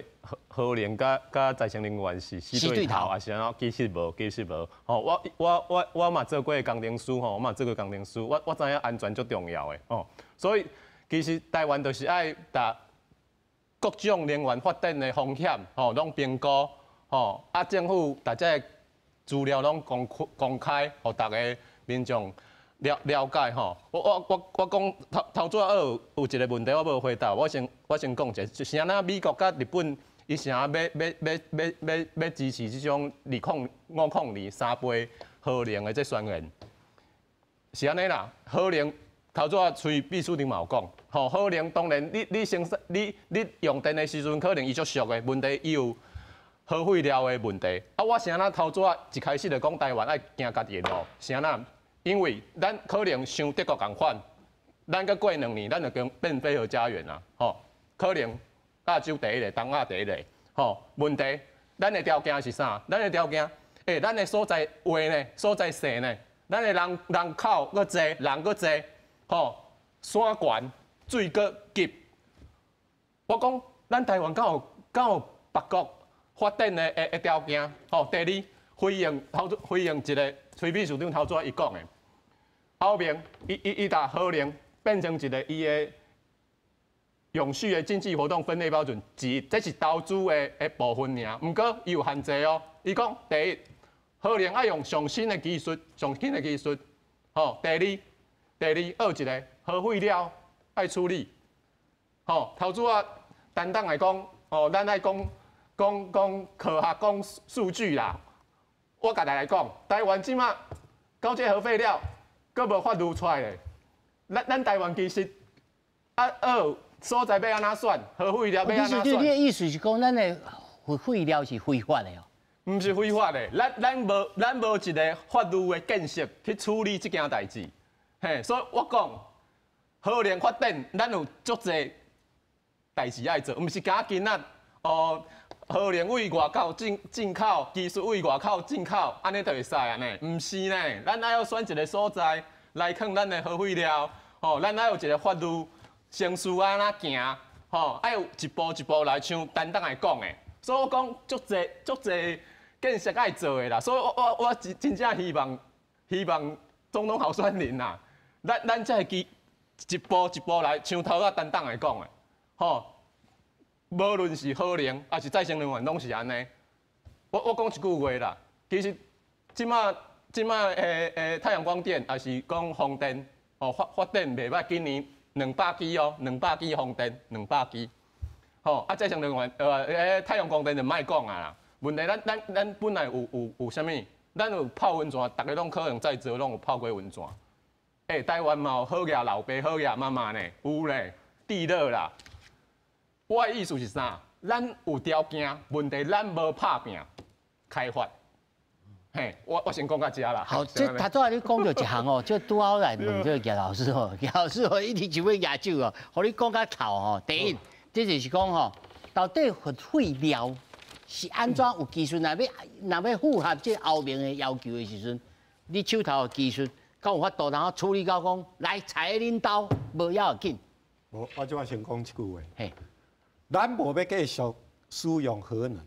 核能佮再生能源是死對頭，抑是按怎？其實無，其實無。吼，我嘛做過工程師吼，我嘛做過工程師，我知影安全足重要的吼，所以其實台灣就是愛共各種能源發展的風險吼，攏評估。吼，啊，政府逐這資料攏公開，予逐个民眾了解吼。我講頭頭拄仔有一個問題我無回答，我先講一下，是按怎美國佮日本，伊是按怎欲支持這種2050年3倍核能的這宣言？是按呢啦，核能頭拄仔崔秘書長嘛有講，吼，核能當然你生產你用電的時陣可能伊足俗的，問題伊有核廢料的問題。啊，我是按怎頭拄仔一開始就講台灣愛行家己的路，是按怎？因為咱可能像德國仝款，咱閣過2年，咱就變變非核家園啊，吼，可能亞洲第一个，東亞第一个，吼，問題，咱的條件是啥？咱的條件，欸，咱的所在話呢，所在細呢，咱的人口閣濟，人閣濟，吼，山懸，水閣急。我講，咱台灣敢有別國發展的條件？吼，第二，回應頭回應一个崔秘書長頭拄仔伊講的，歐盟伊共核能變成一个伊的永續的經濟活動分類標準之一，這是投資的部分爾。毋過伊有限制哦。伊講第一，核能愛用上新的技術，上新的技術。吼，第二，閣一个核廢料愛處理。吼，頭拄仔陳董來講，哦，咱愛講講講科學，講數據啦。我家己來講，台灣這馬到這核廢料，閣無法度出來咧。咱台灣其實啊，所在欲按怎選？核廢料欲按怎選？
你的意思是講，咱的核廢料是非法的哦？
毋是非法的，咱無一個法律的建設去處理這件代誌。嘿，所以我講核能發展，咱有足濟代誌愛做，毋是敢今仔哦，核能對外口進口，技術對外口進口，按呢就會使按呢？毋是呢，咱愛要選一個所在來囥咱的核廢料，吼，咱愛有一個法律程序按怎行，吼，愛有一步一步來，像陳董來講的。所以我講足濟足濟建設愛做的啦，所以我真正希望總統候選人啊，咱才會記一步一步來，像頭仔陳董來講的，吼，無論是核能抑是再生能源，攏是按呢。我講一句話啦，其實這馬的太陽光電，抑是講風電，哦發電袂䆀，今年200支哦，200支風電，200支。吼，啊，再生能源，太陽光電就莫講啊啦。問題咱本來有啥物？咱有泡溫泉，逐个攏可能在座攏有泡過溫泉。欸，台灣嘛有好額老爸、好額媽媽呢，有咧，地熱啦。我的意思是啥？咱有條件，問題咱無拍拚開發。嘿，我先講到這啦。
好，這頭拄仔你講著一項哦，這拄好來問這個葉老師哦，葉老師哦，一直就欲舉手哦，予你講較透吼。第一，這就是講吼，到底核廢料是按怎有技術，若欲符合這歐盟的要求的時陣，你手頭的技術，敢有法度通處理到講來採恁兜無要緊。
我這擺先講一句話。
嘿，
咱無欲繼續使用核能，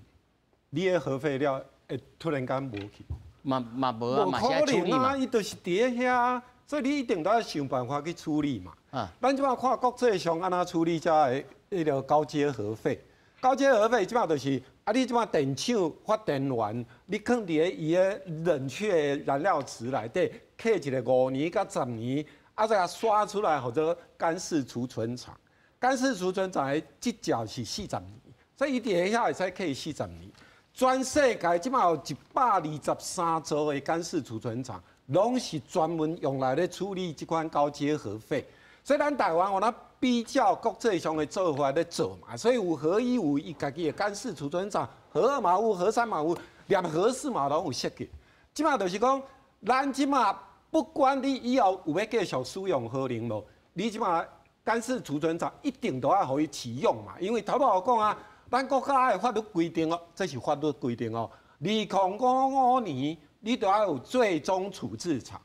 你的核廢料會突然間無去。
嘛嘛無啊，
無可能啊！伊就是佇咧遐，所以你一定都要想辦法去處理嘛。咱這擺看國際上按怎處理這个彼个高階核廢，高階核廢這擺就是啊，你這擺電廠發電完，你囥佇咧伊个冷卻燃料池內底，刻一个5年佮10年，啊再共刷出來，予做乾式儲存廠。乾式儲存廠的績效是四十年，所以伊佇咧遐會使刻四十年。全世界這擺有123座的乾式儲存廠，攏是專門用來咧處理這款高階核廢。所以咱台灣有那比較國際上的做法咧做嘛，所以有核一有伊家己的乾式儲存廠，核二嘛有，核三嘛有，連核四嘛攏有設計。這擺就是講，咱這擺不管你以後有欲繼續使用核能無，你這擺乾式儲存廠一定都愛予伊啟用嘛，因為頭拄有講啊。咱國家的法律規定哦，這是法律規定哦。2055年，你都要有最終處置場。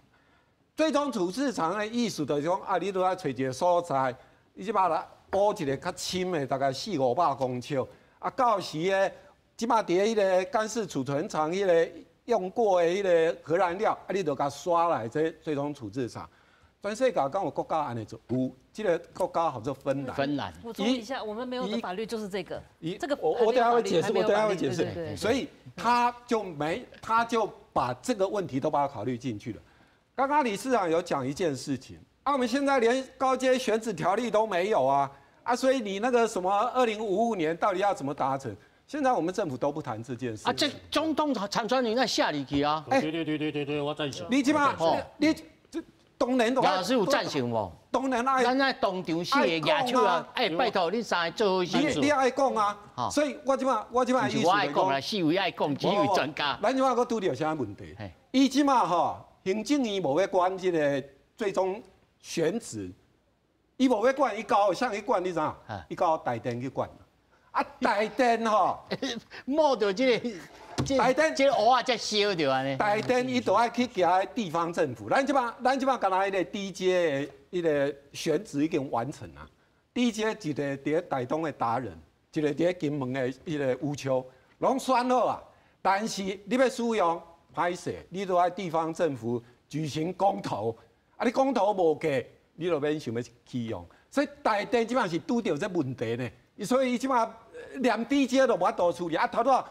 最終處置場的意思就是講，啊，你都愛揣一个所在，你這擺來挖一个較深的，大概四五百公尺。啊，到時的，這擺佇彼个乾式儲存廠，彼个用過的彼个核燃料，啊，你就共刷來這最終處置場。全世界敢有國家按呢做？有，這个國家號做芬蘭。
芬蘭。
補充一下，我們沒有的法律就是這個。這個
我等下會解釋，我等下會解釋。所以他就沒，他就把這個問題都把它考慮進去了。剛剛理事長有講一件事情，啊，我們現在連高階選址條例都沒有啊，啊，所以你那個什麼2055年到底要怎麼達成？現在我們政府都不談這件事。
啊，這總統參選人愛寫入去啊。
對對對對對對，我贊成。
你這擺，你。當然，
老師有贊成無？
當然愛。
咱愛當場四个舉手啊！哎，拜託你三个做好事。
你愛講啊！所以我這擺我這擺意思
我愛講啦，四位愛講，幾位專家。
咱這擺閣拄著啥問題？伊這擺吼，行政院無欲管這个最終選址，伊無欲管，伊交予啥去管？你知影？伊交台電去管。啊，台電吼，
摸著這个。
台電
這个芋仔才燒著按呢。
台電伊就愛去行地方政府，咱這擺咱這擺敢若彼個低階的彼个選址已經完成啦。低階一个佇咧台東的達仁，一个佇咧金門的彼个烏丘，攏選好啊。但是你欲使用，歹勢，你都愛地方政府舉行公投，啊，你公投無過，你就免想欲啟用。所以台電這擺是拄著這問題呢。所以伊這擺連低階都無法度處理，啊，頭拄仔。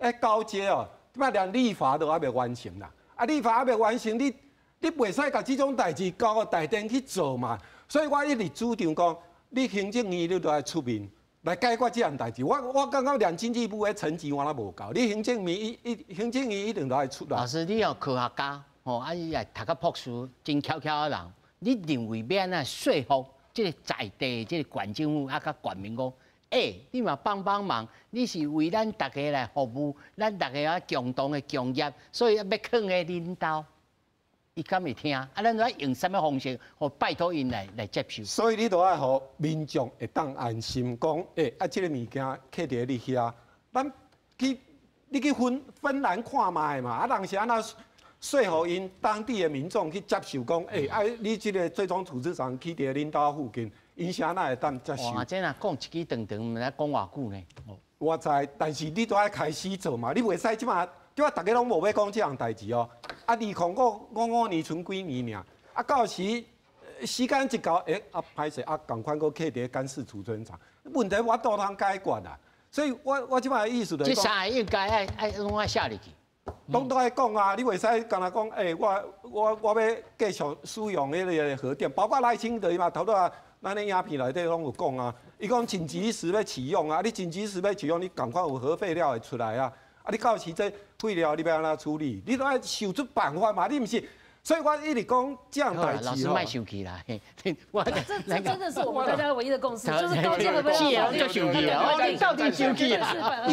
欸，高階哦，這擺連立法都猶未完成啦。啊，立法猶未完成，你袂使共這種代誌交予台電去做嘛。所以我一直主張講，你行政院你都愛出面來解決這項代誌。我感覺連經濟部的層級我都無夠，你行政院一一行政院一定都愛出來。
老師，你予科學家吼，啊，伊也讀甲博士，真巧巧的人，你認為欲按怎說服這个在地這个縣政府啊，佮縣民講？欸，你嘛幫幫忙，你是為咱大家來服務，咱大家啊共同的共業，所以欲囥佇恁兜，伊敢會聽？啊，咱愛用啥物方式，予拜託𪜶來接受？
所以你都愛予民眾會當安心講，欸，啊，這个物件放佇你遐，咱去你去芬蘭看覓嘛，啊，人是按怎說服𪜶當地的民眾去接受講，欸，啊，你這个最終處置廠起佇恁兜附近。𪜶是按怎會當接受？
哇，這若講一支長長，毋知講偌久呢？
我知，但是你都愛開始做嘛，你袂使這擺，這擺逐家攏無欲講這項代誌哦。啊，2055年賰幾年爾，啊，到時時間一到，欸，啊，歹勢啊，仝款閣囥佇乾式儲存廠，問題無法度通解決啦。所以我這擺的意思就是，
這三个應該愛愛攏愛寫入去。
攏都愛講啊！你袂使干焦講，欸，我欲繼續使用彼个核電，包括賴清德伊嘛，頭拄仔咱的影片內底攏有講啊。伊講緊急時欲啟用啊，你緊急時欲啟用，你仝款有核廢料會出來啊。啊，你到時這廢料你欲按怎處理？你都愛想出辦法嘛。你毋是，所以我一直講這項代誌。
老師莫生氣啦，
我這真的是我們大家唯一的共識，就是高階核廢料。
就生氣啊！你到底生氣啊？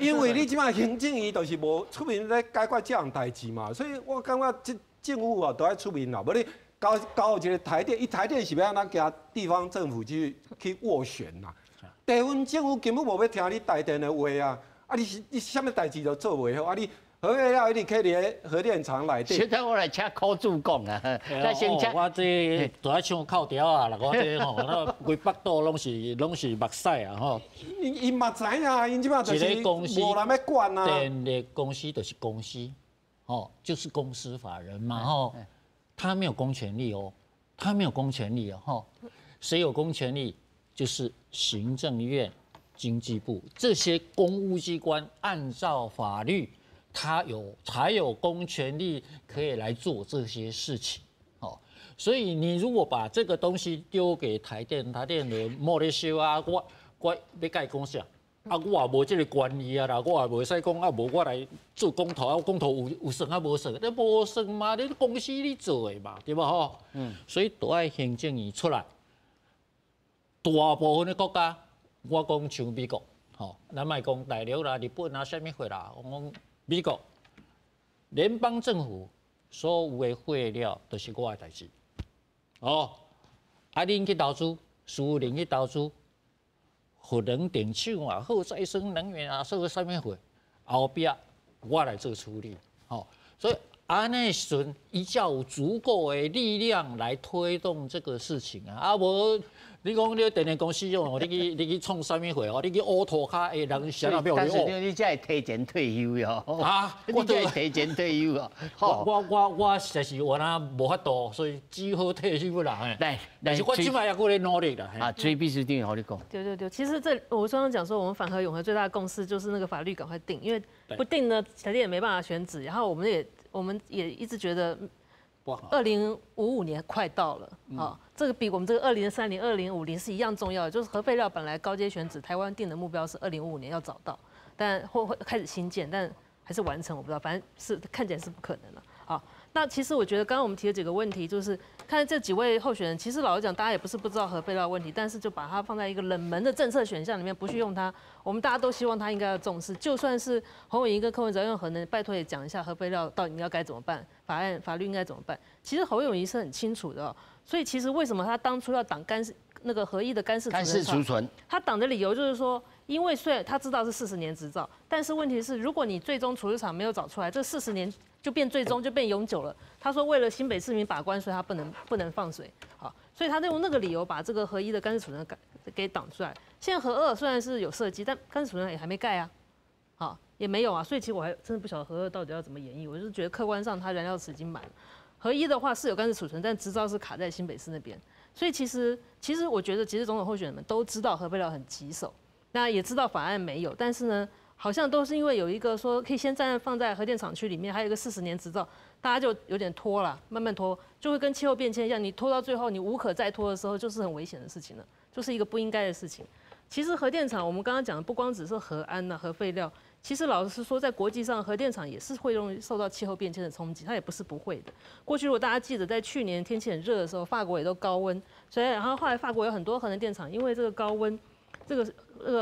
因為你這擺行政院就是無出面來解決這項代誌嘛，所以我感覺這政府啊都愛出面啦，無你交交一个台電，伊台電是欲按怎共地方政府去斡旋啦？地方政府根本無欲聽你台電的話啊！啊，你是你啥物代誌都做袂好，啊你核廢料一直囥佇咧核電廠內底。
現在我來請柯主講啊，
我這都愛唱哭調啊啦，我這吼，那規腹肚攏是目屎啊吼。
𪜶嘛知影，𪜶這擺就是無人欲管啊。
電力公司就是公司，哦，就是公司法人嘛，吼，他沒有公權力哦，他沒有公權力哦，吼，誰有公權力？就是行政院、經濟部這些公務機關，按照法律，他有才有公權力可以來做這些事情，哦，所以你如果把這個東西丟給台電，台電的莫咧修啊，我欲共伊講啥？啊，我也無這個權利啊啦，我也袂使講啊，無我來做公投啊，公投有算啊無算？你無算嘛？你公司你做的嘛，對無吼？所以都愛行政院出來。大部分的國家，我講像美國，吼，咱莫講大陸啦、日本啊，啥物貨啦，我講美國聯邦政府所有的廢料都是我的代誌。哦，啊，恁去投資，私人去投資。核能電廠啊，好再生能源啊，說啥物貨，後壁我來做處理，吼，所以按呢時陣，伊才有足夠的力量來推動這個事情啊，啊無你講你電力公司哦，你去創啥物貨哦，你去烏塗跤，欸，人啥人欲予你
但是你才會提前退休喲。啊，你才會提前退休哦。
我實在是我那無法度，所以只好退休啦。
來，
但是我這擺猶閣咧努力啦。
啊，崔秘書長，予你講。
對對對，其實這我剛剛講說，我們反核擁核最大的共識就是那個法律趕快定，因為不定呢，台電也沒辦法選址。然後我們也一直覺得，2055年快到了啊，這個比我們這個2030、2050是一樣重要的。就是核廢料本來高階選址，台灣定的目標是二零五五年要找到，但會開始興建，但還是完成我不知道，反正是看起來是不可能了。好，那其實我覺得剛剛我們提的幾個問題，就是看這幾位候選人，其實老實講，大家也不是不知道核廢料問題，但是就把它放在一個冷門的政策選項裡面，不去用它。我們大家都希望它應該要重視，就算是侯友宜跟柯文哲用核能，拜託也講一下核廢料到底應該該怎麼辦，法案法律應該怎麼辦。其實侯友宜是很清楚的，所以其實為什麼他當初要擋乾式那個核一的乾式
乾式儲存，
他擋的理由就是說，因為雖然他知道是40年執照，但是問題是，如果你最終處置場沒有找出來，這四十年就變最終就變永久了。他說為了新北市民把關，所以他不能放水。好，所以他用那個理由把這個核一的乾式儲存給擋出來。現在核二雖然是有設計，但乾式儲存也還沒蓋啊，好，也沒有啊。所以其實我還真的不曉得核二到底要怎麼演繹。我就是覺得客觀上它燃料池已經滿了。核一的話是有乾式儲存，但執照是卡在新北市那邊。所以其實我覺得，其實總統候選人們都知道核廢料很棘手，那也知道法案沒有，但是呢，好像都是因為有一個說可以先暫放在核電廠區裡面，還有一個四十年執照，大家就有點拖了，慢慢拖，就會跟氣候變遷一樣，你拖到最後你無可再拖的時候，就是很危險的事情了，就是一個不應該的事情。其實核電廠，我們剛剛講的不光只是核安吶、核廢料，其實老實說，在國際上，核電廠也是會容易受到氣候變遷的衝擊，它也不是不會的。過去如果大家記得，在去年天氣很熱的時候，法國也都高溫，所以然後後來法國有很多核能電廠，因為這個高溫，這個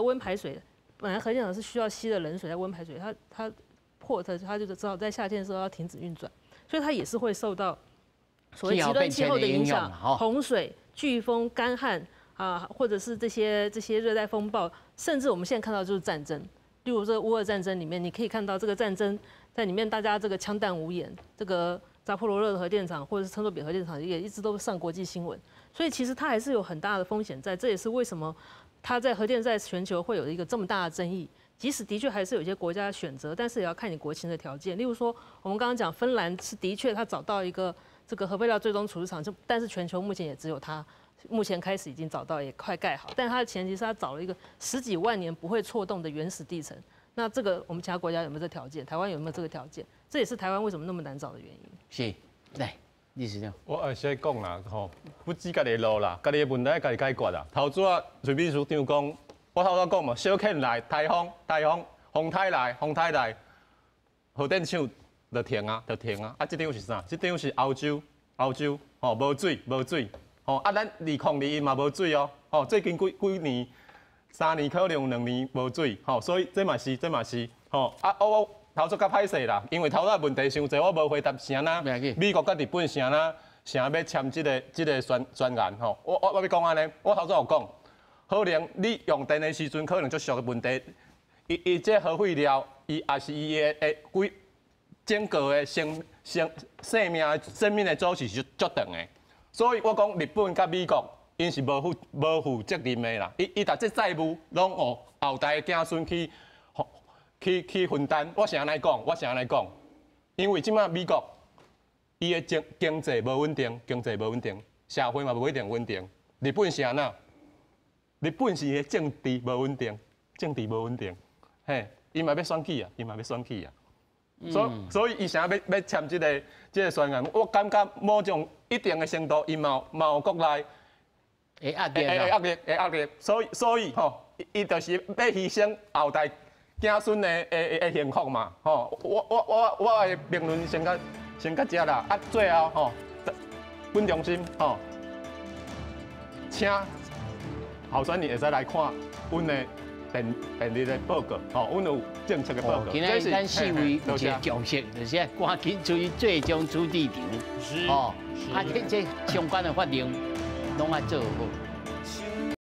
溫排水，本來核電廠是需要吸的冷水來溫排水，它破的，它就知道在夏天的時候要停止運轉，所以它也是會受到所謂極端氣候的影響，洪水、颶風、乾旱啊，或者是這些熱帶風暴，甚至我們現在看到就是戰爭。例如這個烏俄戰爭裡面，你可以看到這個戰爭在裡面，大家這個槍彈無眼，這個扎波羅熱核電廠或者是車諾比核電廠也一直都上國際新聞。所以其實它還是有很大的風險在，這也是為什麼它在核電在全球會有一個這麼大的爭議。即使的確還是有些國家選擇，但是也要看你國情的條件。例如說，我們剛剛講芬蘭是的確他找到一個這個核廢料最終處置場，就但是全球目前也只有它。目前開始已經找到，也快蓋好，但它的前提是他找了一個十幾萬年不會錯動的原始地層。那這個我們其他國家有沒有這個條件？台灣有沒有這個條件？這也是台灣為什麼那麼難找的原因。
是，來，理事長。
我愛先講啦，吼，不止家己的路啦，家己的問題家己解決啦。頭拄仔崔秘書長講，我頭拄講嘛，小犬來，颱風，颱風，風颱來，風颱來，核電廠就停啊，就停啊。啊，這張是啥？這張是歐洲，歐洲，吼，無水，無水。吼啊！咱2021嘛無水哦，吼，最近幾幾年，3年可能有2年無水，吼，所以這嘛是，這嘛是，吼啊！我頭拄較歹勢啦，因為頭拄問題傷濟，我無回答啥啦。美國佮日本啥啦，啥欲簽這個宣言吼，我欲講按呢，我頭拄有講，可能你用電的時陣可能足俗的問題，伊這核廢料，伊也是伊的規整個的生命的周期是足長的。所以我講日本佮美國，𪜶是無負責任的啦。伊逐這債務攏予後代的子孫去分擔。我是按呢講，我是按呢講。因為這擺美國伊的經濟無穩定，經濟無穩定，社會嘛無一定穩定。日本是按怎？日本是伊的政治無穩定，政治無穩定，嘿，伊嘛欲選舉啊，伊嘛欲選舉啊。所以伊想欲簽這個宣言，我感覺某種一定的程度，伊嘛有國內
會壓力，
會壓力，會壓力。所以吼，伊就是欲犧牲後代子孫的幸福嘛，吼。我的評論先到這啦，啊，最後吼，本中心吼，請候選人會使來看阮的電力的報告，吼，阮有政策的報告。
今仔咱四位有一個共識，就是趕緊出去最終處置場，哦，啊，這相關的法令攏愛做好。